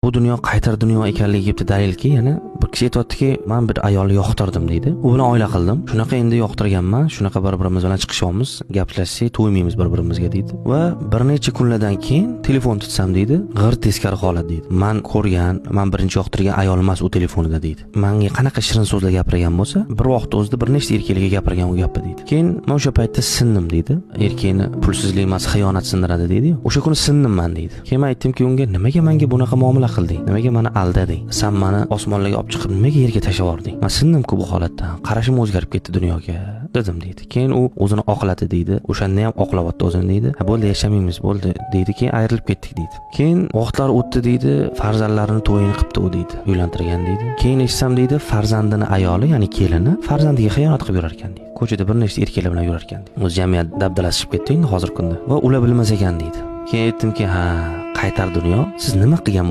Bu dunyo qaytar dunyo ekanligiga bitta dalilki, yana bir kishi aytyaptiki, man bir ayolni yoqtirdim deydi. U bilan oila qildim. Shunaqa endi yoqtirganman, shunaqa bir-birimiz bilan chiqishyapmiz, gaplashsak to'ymaymiz bir-birimizga deydi. Va bir necha kunlardan keyin telefon tutsam deydi, g'ir teskari holat deydi. Man ko'rgan, man birinchi yoqtirgan ayol emas u telefonida deydi. Manga qanaqa shirin so'zlar gapirgan bo'lsa, bir vaqt o'zida bir nechta erkaklarga gapirgan u gapni deydi. Keyin men o'sha paytda sindim deydi. Erkakni pulsizlik emas, xiyonat sindiradi deydi. O'sha kuni sindim man deydi. Keyin men aytdimki unga, nimaga menga bunaqa muomala qilding? Nimaga meni aldading? San meni osmonlarga olib chiqib nimaga yerga tashlab yubording? Man sindim-ku bu holatdan. Qarashim o'zgarib ketdi dunyoga, dedim deydi. Keyin u o'zini oqladi deydi. O'shanda ham oqlayapti o'zini deydi. Ha, bo'ldi, yashamaymiz, bo'ldi deydi. Keyin ayrilib ketdik deydi. Keyin vaqtlar o'tdi deydi. Farzandlarini to'yini qilibdi u deydi. Uylantirgan deydi. Keyin eshitsam deydi, farzandini ayoli, ya'ni kelini farzandiga xiyonat qilib yurar ekan deydi. Ko'chada bir nechta erkaklar bilan yurar ekan deydi. O'zi jamiyat dabdalasi chiqib ketdi endi hozirgi kunda. Va ular bilmas ekan deydi. Keyin aytdimki, ha, qaytar dunyo, siz nima qilgan